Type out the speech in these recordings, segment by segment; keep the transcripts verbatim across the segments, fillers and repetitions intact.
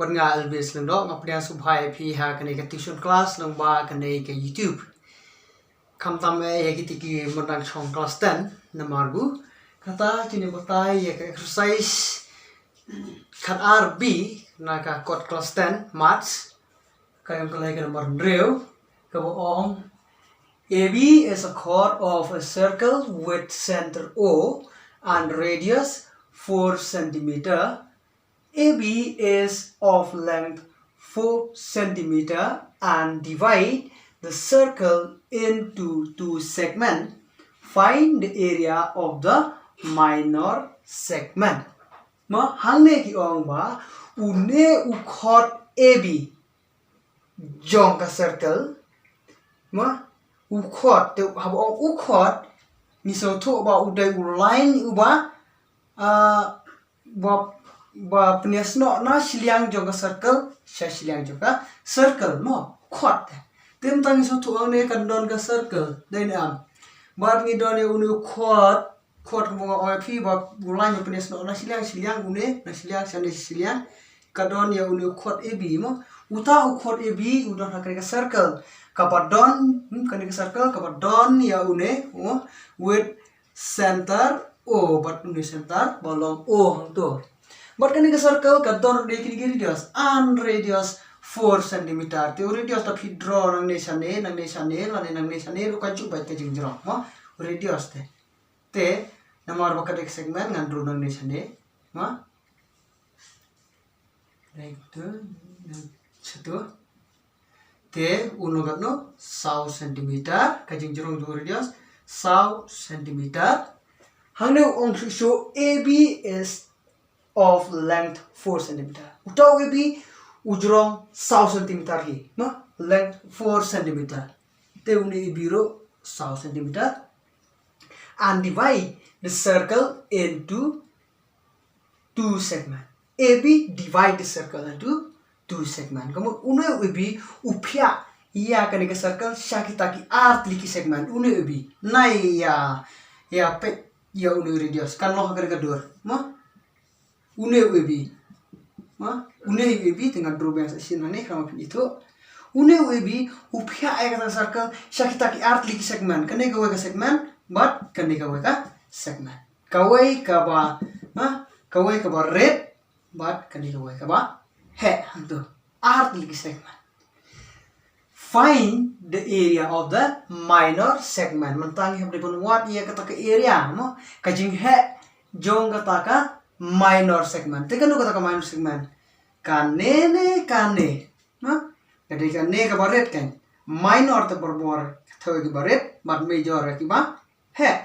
Bad nga Elvis Lyngdoh, nga pdiang sngewbha ïa phi ha kane ka tuition class lyngba kane ka YouTube. Khamtam eh ïa kita ki mynta shong class ten, namar ba kata kine batai ïa ka exercise khat ar B na ka kot class ten, Maths, ka ïong ka lai ka number hynriew, kaba ong: A B is a chord of a circle with center O and radius four centimeter. A B is of length four centimeter and divide the circle into two segments. Find the area of the minor segment. Ma, hangne ki ong ba une u chord A B jong ka circle. Ma, u chord, te haba ong u chord, ngi sngewthuh ba u dei u line uba, ah, ba, ba pynïasnoh na shiliang jong ka circle sha shiliang jong ka circle, mo, chord. Te mynta ngi sngewthuh hangne kan don ka circle, dei ne em? Bad ngi don ïa une u chord, chord kumba nga ong ïa phi ba u line ba pynïasnoh na shiliang shiliang, une na shiliang shane shiliang. Ka don ïa une u chord A B, mo. Uta u chord A B u don ha kane ka circle. Kaba don, hmm, kane ka circle kaba don ïa une, mo, with center O, bad une center ba long O hangto. Bad kane ka circle ka don ruh de kine ki radius, and radius four centimeter. Te u radius ta phi draw nangne shane, nangne shane, lane nangne shane ruh ka ju bad ka jingjrong, mo. U radius te. Te namar ba ka dei ka segment ngan draw nangne shane, ma. Right, tu, tu. Te u long katno, saw centimeter, ka jingjrong jong u radius saw centimeter. Hangne u ong shuh shuh A B is of length four centimeter. Uta u A B u jrong saw centimeter hi, ma, length four centimeter. Te une A B ruh saw centimeter. And divide the circle into two segment. A B divide the circle into two segment. Kumno une u A B u phiah ïa kane ka circle sha kita ki ar tylli ki segment. Une u A B, nai ïa, ïa peit ïa une u radius kan long ha kane ka dur, ma. Une u A B, ma, une u A B, te ngan draw biang sa shisien hangne, khnang ba phin ithuh. Une u A B u phiah ïa kata ka circle sha kita ki ar tylli ki segment. Kane kawei ka segment bad kane kawei ka segment. Kawei kaba, ha, kawei kaba rit bad kane kawei kaba heh hangto. Ar tylli ki segment. Find the area of the minor segment. Mynta ngi hap dei ban wad ïa kata ka area, mo, ka jingheh jong kata ka minor segment. Te kano kata ka minor segment? Kane ne kane, ha? Ka dei kane kaba rit kan. Minor te barabor ka thew ïa kiba rit bad major ïa kiba heh.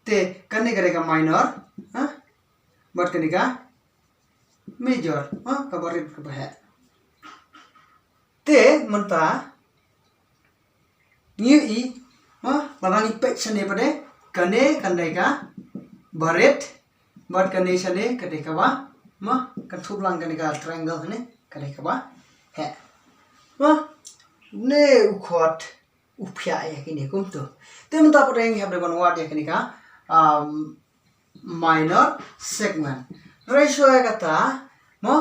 Te kane ka dei ka minor, ha? Bad kane ka major, ha? Kaba rit kaba heh. Te mynta ngi ïohi, ha? Lada ngi peit shane pat de, kane kan dei kaba rit bad kane shane ka dei kaba, ma, kan thup lang kane ka triangle ne, ka dei kaba heh. Ma, une u chord u phiah ïa kine kumto. Te mynta pat ngi hap dei ban wad ïa kane ka, um, minor segment. Hynrei shuwa ïa kata, mo,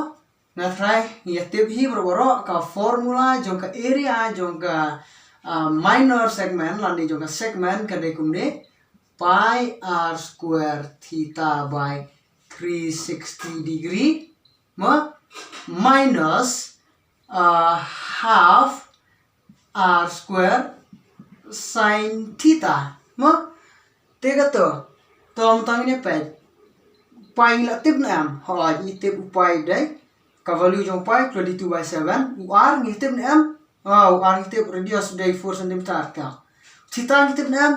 nga trai ngi ïa tip hi baroh baroh ka formula jong ka area jong ka, ah, minor segment lane jong ka segment ka dei kumne: pi r square theta by three sixty degree, ma, minus, ah, half r square sin theta, ma. Te kato, to mynta ngin ïa peit. Pi ngi la tip ne em? Hooid, ngi tip u pi dei, ka value jong pi twenty-two by seven. U r ngi tip ne em? Ah, u r ngi tip, radius dei four centimeter ka. Theta ngi tip ne em?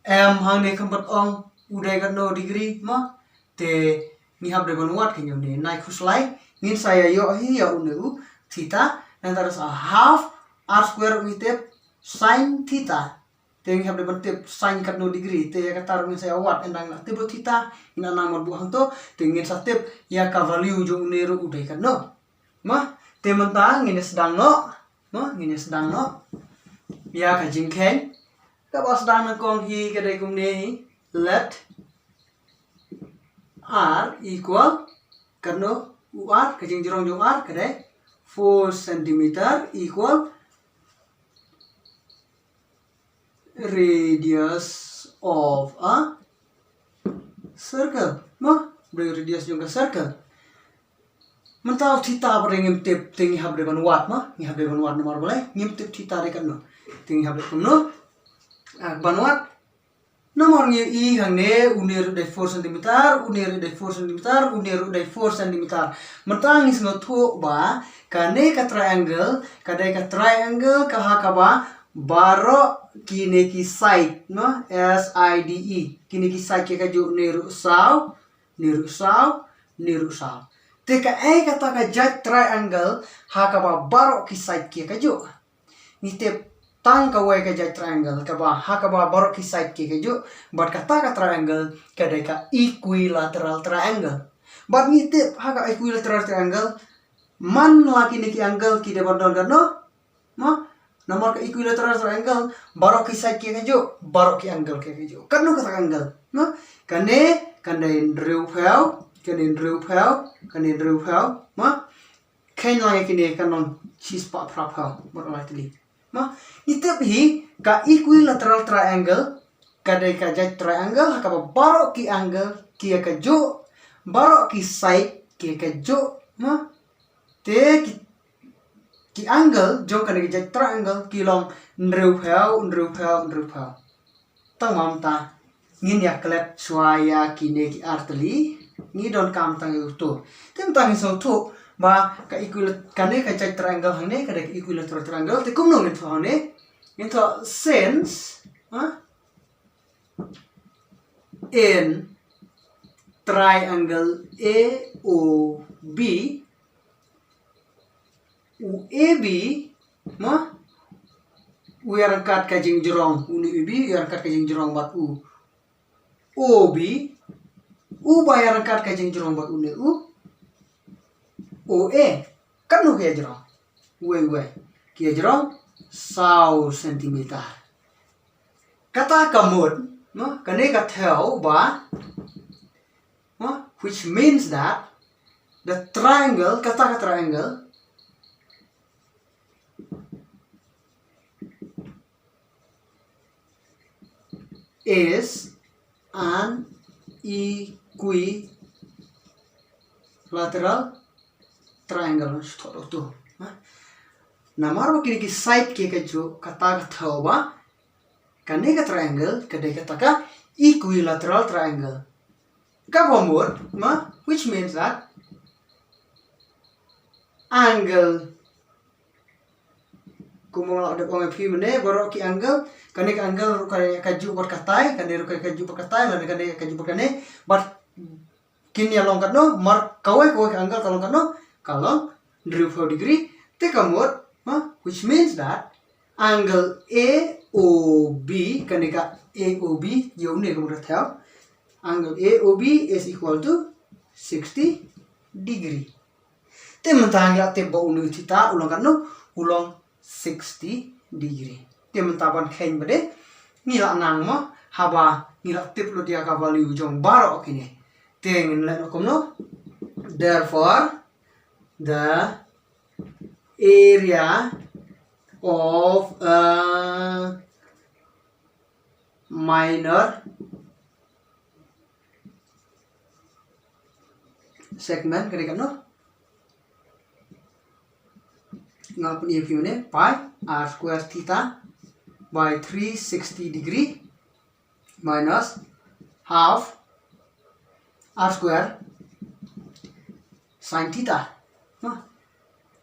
Em, hangne kam pat ong u dei katno degree, ma. Te ngi hap dei ban wad kane une, nai khuslai, ngin sa ïa ïoh hi ïa une u theta. Nangta sa half r square ngi tip sin theta. Te ngi hap dei ban tip sin katno degree, te ïa kata ruh ngin sa ïa wad, ynda ngi la tip u theta, ngin nang ban buh hangto, te ngin sa tip ïa ka value jong une ruh u dei katno. Ma, te mynta ngin ïa sdang noh, ma, ngin ïa sdang noh ïa ka jingkheiñ. Kaba sdang nyngkong hi ka dei kumne hi: let r equal, katno u r, ka jingjrong jong u r ka dei four centimeter equal radius of a circle. Mo, ba dei radius jong ka circle. Mynta u theta ba dei ngim tip, te ngi hap dei ban wad mo, ngi hap dei ban wad namar balei, ngim tip theta dei katno. Te ngi hap dei kumno. Ah, ban wad. Namar ngi ïohi hangne une ruh dei four centimeter, une ruh dei four centimeter, une ruh dei four centimeter. Mynta ngi sngewthuh ba kane ka triangle ka dei ka triangle ka ha kaba baroh kine ki side, no? S I D E. Kine ki side ki kajuh, une ruh saw, une ruh saw, une ruh saw. Te kaei kata ka jait triangle ha kaba baroh ki side ki kajuh? Ngi tip tang kawei ka jait triangle kaba ha kaba baroh ki side ki kajuh, bad kata ka triangle ka dei ka equilateral triangle. Bad ngi tip ha ka equilateral triangle, man la kine ki angle ki dei ban don katno? Mo, namar ka equilateral triangle baroh ki side ki kajuh, baroh ki angle ki kajuh. Katno kata ka angle? Mo, kane kan dei hynriewphew, kane hynriewphew, kane hynriewphew. Mo, kheiñ lang ïa kine, kan long shispah phraphew bad lai tylli. Mo, ngi tip hi ka equilateral triangle ka dei ka jait triangle ha kaba baroh ki angle ki ïa kajuh, baroh ki side ki ïa kajuh. Mo, te ki, ki angle jong kane ka jait triangle ki long hynriewphew, hynriewphew, hynriewphew. Tang mynta ngin ïa klet shuwa ïa kine ki artylli, ngi donkam tang ïa uto. Te mynta ngin sngewthuh ba ka equilat-, kane ka jait triangle hangne ka dei ka equilateral triangle. Te kumno ngin thoh hangne? Ngin thoh since, ha? In triangle A O B, u A B, mo, u ïaryngkat ka jingjrong, une u A B u ïaryngkat ka jingjrong bad u O B, u ba ïaryngkat ka jingjrong bad une u O A. Katno ki ïajrong? Wei wei. Ki ïajrong saw centimeter. Kata ka mut, mo, kane ka thew ba, mo, which means that the triangle, kata ka triangle, is an equilateral triangle. Shu thoh da uto, ha? Namar ba kine ki side ki kajuh, kata ka thew ba kane ka triangle ka dei kata ka equilateral triangle. Kaba mut, mo, which means that angle, kumba nga la dep ong ïa phi mynne, baroh ki angle, kane ka angle ruh ka, kajuh bad katai, kane ruh ka, kajuh bad katai, lane kane kajuh bad kane, bad kin ïa long katno, mar kawei kawei ka angle ka long katno, ka long hynriewphew degree. Te ka mut, ha, which means that angle A O B, kane ka A O B, ïa une ka mut ka thew, angle A O B is equal to sixty degree. Te mynta ngi la tip ba une u theta u long katno, u long sixty degree. Te mynta ban kheiñ ba dei, ngi la nang mo, haba ngi la tip lut ïa ka value jong baroh kine. Te ngin leh noh kumno? Therefore, the area of a minor segment ka dei katno? Nga pyni ïa phi mynne, pi r square theta by three sixty degree minus half r square sin theta. Mo,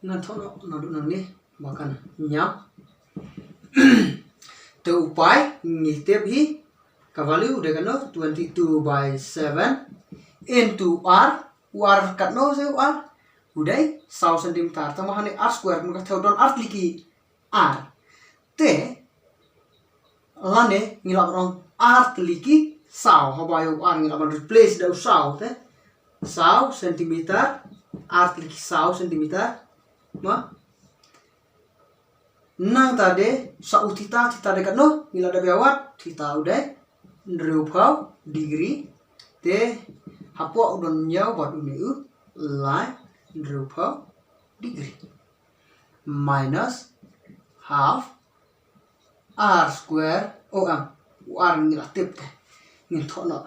ngan thoh noh naduh nangne ba kan ñiam. Te u pi ngi tip hi ka value u dei katno, twenty two by seven into r. U r katno se u r? U dei saw centimeter. Tangba hangne r square, kumno ka thew don artylli ki r. Te lane ngi lah ban ong artylli ki saw, haba ïa u r ngi lah ban replace da u saw te. Saw centimeter, artylli ki saw centimeter. Mo? Nangta de sa u theta, theta de katno? Ngi la dep ïa wad, theta u dei hynriewphew degree. Te hapoh u don ñiew bad une u lai hynriewphew degree. minus half r square. O em, u r ngi la tip te. Ngin thoh noh.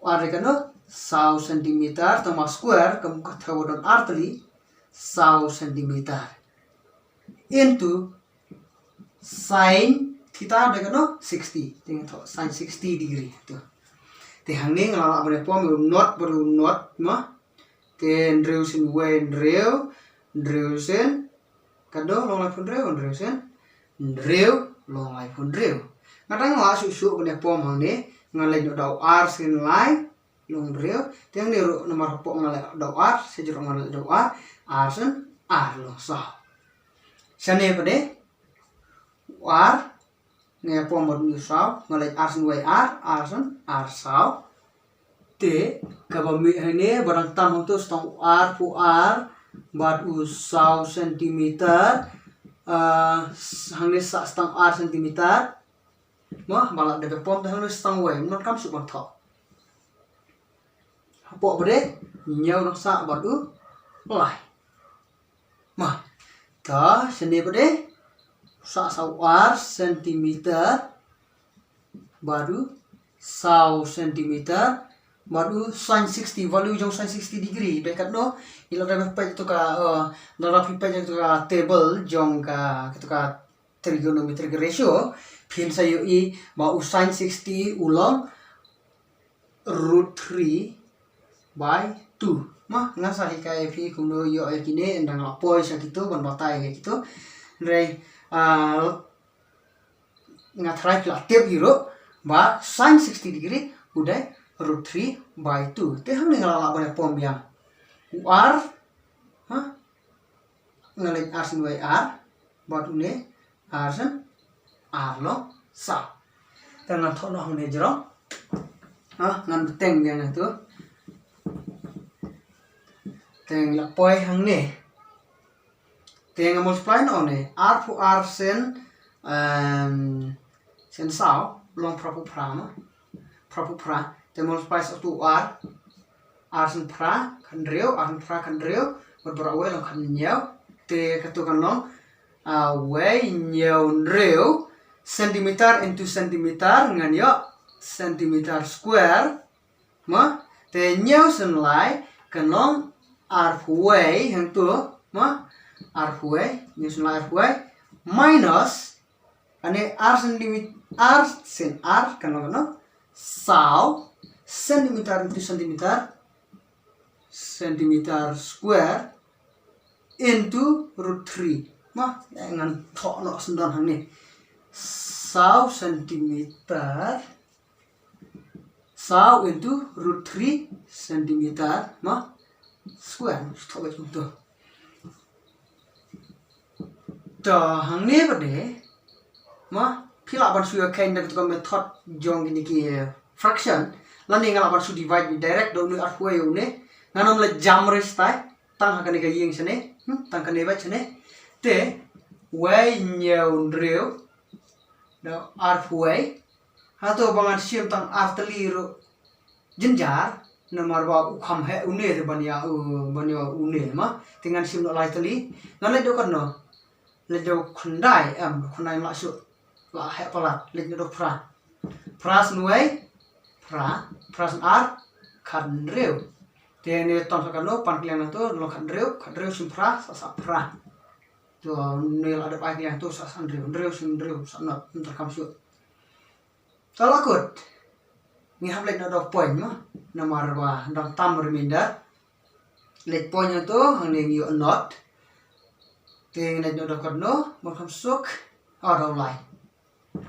U r dei katno? Saw centimeter, tang ma square, kam ka thaw don ar tali, saw centimeter. Into sine theta dei katno? Sixty. Te ngin thoh sine sixty degree. To. Te hangne nga la lah ban pom u not bad u not ma. Te hynriew sien wei hynriew, hynriew sien katno? Long laiphew hynriew, hynriew sien hynriew, long laiphew hynriew. Nga dang lah shuh shuh ban pom hangne, nga leit noh da u r sien lai, long hynriew. Te hangne ruh namar hapoh nga leit da u r, sha jrong nga leit da u r, r sien r long saw. Shane pat de, u r, nga pom bad u saw, nga leit r sien wei r, r sien r saw. Te kaba mih hangne ba dang tam hangto sa tang u arphew ar bad u saw centimeter. Ah, s-, hangne sa tang ar centimeter. Mo, ba la dep pom te hangne sa tang wei, mynta kam shu ban thoh. Hapoh ba de, hynñiew dang sah bad u lai. Ma. Ta, shane pat de, sa saw ar centimeter bad u saw centimeter bad u sine sixty, value jong sine sixty degree dei katno? Ila da peit to ka, eh, da phi peit to ka table jong ka, to ka trigonometric ratio, phin sa ïohi ba u sine sixty u long root three by two. Ma, ngan sa hikai ïa phi kumno ïoh ïa kine, ynda nga la poi sha kito ban batai ïa kito. Hynrei, ah, nga tharai phi la tip hi ruh ba sine sixty degree u dei root three by two. Te hangne nga la lah ban pom biang u ar, ha? Nga leit ar sien wei ar bad une ar sien ar long saw. Te ngan thoh noh hangne jrong. Ha, ngan bteng biang hangto. Te nga la poi hangne. Te nga multiply noh hangne. Arphew ar sien, em, sien saw, long phraphew phra, no? Phraphew phra. Te multiply sa uto u ar. Ar sien phra, khathynriew, ar sien phra khathynriew, bad baroh wei long khathynñiew. Te kato kan long, ah, wei hynñiew hynriew, centimeter into centimeter, ngan ïoh centimeter square. Ma, te hynñiew sien lai kan long arphew wei, hangto, ma, arphew wei, hynñiew sien lai arphew wei, minus, ane ar centimeter, ar sien ar kan long katno? Saw centimeter into centimeter, centimeter square into root three. Ma, eh, ngan thoh noh syndon hangne. Saw centimeter, saw into root three centimeter, ma, square. Thoh beit kumto. To, hangne pat de, ma, phi lah ban shu ïa khein da kato ka method jong kine ki, eh, fraction. Lane nga lah ban shu divide direct da une arphew wei une. Ngan ym leit jam re stai. Tang ha kane ka ïing shane. Hmm, tang kane beit shane. Te, wei hynñiew hynriew da arphew wei. Hato ba ngan shim tang ar tylli ruh jynjar, namar ba u kham heh une te ban ïa, uh, ban ïa une ma. Te ngan shim noh lai tylli. Ngan leit da katno? Leit da khyndai, em, khyndai lah shuh. Lah heh palat, leit noh da phra. Phra sien wei, phra, phra sien ar, khathynriew. Te ne tang sa katno, pan kylliang nangto, long khathynriew, khathynriew shim phra, sa sa phra. To, ne la dep ai kylliang to, sa sa hynriew, hynriew shim hynriew, sa not, mynta kam shuh. Te la kut. Ngi hap leit noh da u point ma. Namar ba dang tam remainder. Leit point hangto, hangne ngi ïoh not. Te ngi leit noh da u katno, ba kham suk. Ah, da u lai.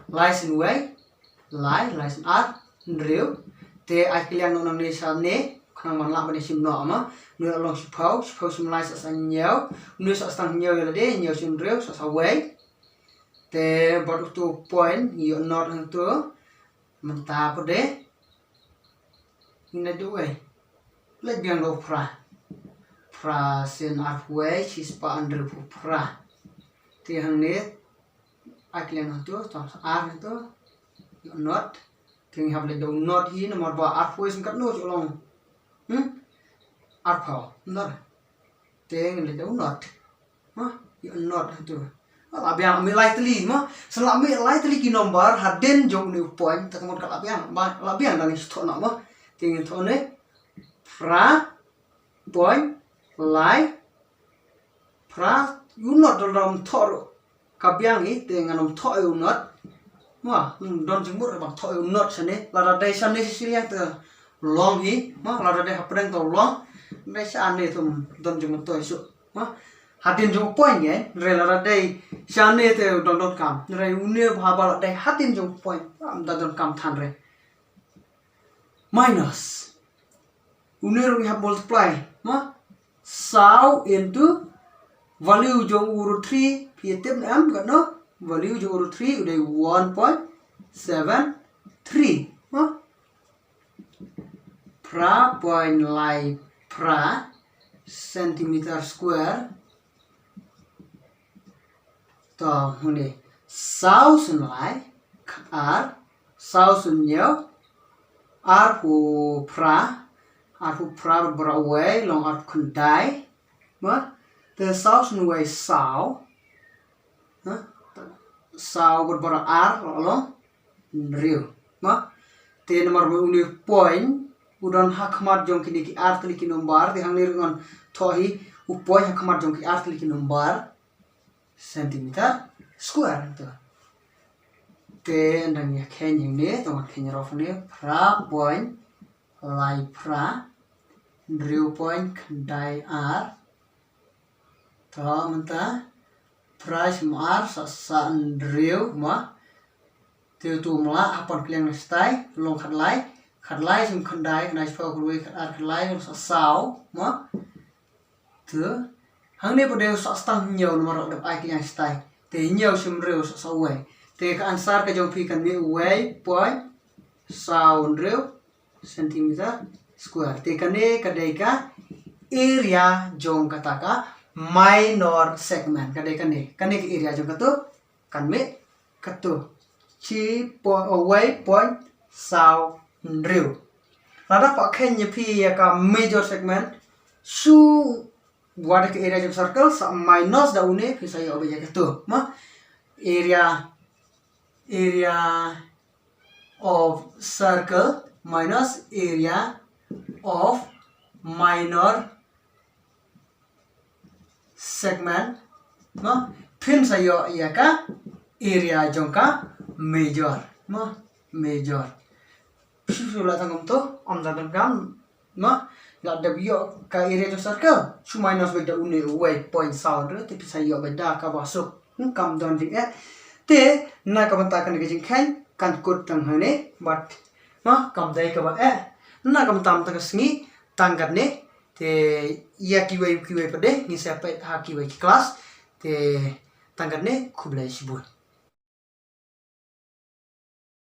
Lai sien wei, lai, lai sien ar, hynriew. Te ai kylliang noh nangne shane, khnang ban lah ban ïa shim noh ma. Une long shiphew, shiphew shim lai sa sa hynñiew. Une sa sa tang hynñiew ïa lade, hynñiew shim hynriew, sa sa wei. Te bad uto u point, ngi ïoh not hangto. Mynta pat de. Ngi leit da uwei. Leit biang da u phra. Phra sien arphew wei, shispah hynriewphew phra. Te hangne. Ai kylliang hangto, tang sa ar hangto. Ïoh not. Te ngi hap leit da u not hi namar ba arphew wei sien katno shu long. Hmm? Arphew. Not. Te ngi leit da u not. Ha? Ïa u not hangtu. La biang mih lai tylli mo. Sa la mih lai tylli ki number hadien jong une u point, te ka mut ka la biang, ba la biang da ngi thoh noh mo. Te ngin thoh ne phra point lai phra, u not dang ym thoh ruh. Ka biang hi te ngan ym thoh ïa u not. Mo, ym don jingmut ban thoh ïa u not shane. Lada dei shane shi shiliang te long hi. Mo, lada dei hapdeng te long. Dei shane te ym don jingmut thoh ïa u. Mo, hadien jong point ngi, re lada dei shane te u don donkam. Re une haba la dei hadien jong point, ym da donkam than re. Minus. Une ruh ngi hap multiply. Mo, saw into value jong u root three, phi tip ne em, katno? Value jong u root three u dei one point seven three. Mo, phra point lai phra centimeter square. To, hangne. Saw sien lai, ar, saw sien hynñiew, arphew phra, arphew phra bad baroh wei, long arphew khyndai. Mo, te saw sien wei saw. Ha? Saw bad baroh ar, long hynriew. Mo, te namar ba une u point u don ha khmat jong kine ki ar tylli ki number, te hangne ruh ngan thoh hi u point ha khmat jong ki ar tylli ki number. Centimeter square to. Te ngan ïa kheiñ hangne, to ngan kheiñ ruh hangne, phra point lai phra, hynriew point khyndai ar. To mynta phra shim ar, sah sah hynriew mo. Te to mla hap ban kylliang na shatai, long khatlai, khatlai shim khyndai, khyndai shiphew khatwei, khatar khatlai, long sah saw mo. Te hangne pat dei u sah stang hynñiew namar ruh dep ai kylliang shatai. Te hynñiew shim hynriew sah saw wei. Te ka answer ka jong phi kan mih wei point saw hynriew centimeter square. Te kane ka dei ka area jong kata ka minor segment. Ka dei kane, kane ka area jong kato. Kan mih kato. Shi point, oh, wei point saw hynriew. Lada pat kheiñ ïa phi ïa ka major segment, shu wad ka area jong circle, sa minus da une, phi sa ïoh ba ïa kato. Mo, area, area of circle minus area of minor segment, mo, phin sa ïoh ïa ka area jong ka major, mo, major. Shu shu la tang kumto, ym da donkam, mo, la dep ïoh ka area jong circle, shu minus beit da une wei point saw hynriew, te phin sa ïoh beit da kaba suk. Hmm, kam don jingeh. Te na ka bynta kane ka jingkheiñ kan kut tang hangne, bad, mo, kam dei kaba eh. Na ka bynta mynta ka sngi, tang katne, te ïa kiwei kiwei pat de ngin sa peit ha kiwei ki class. Te tang katne, khublei shibun.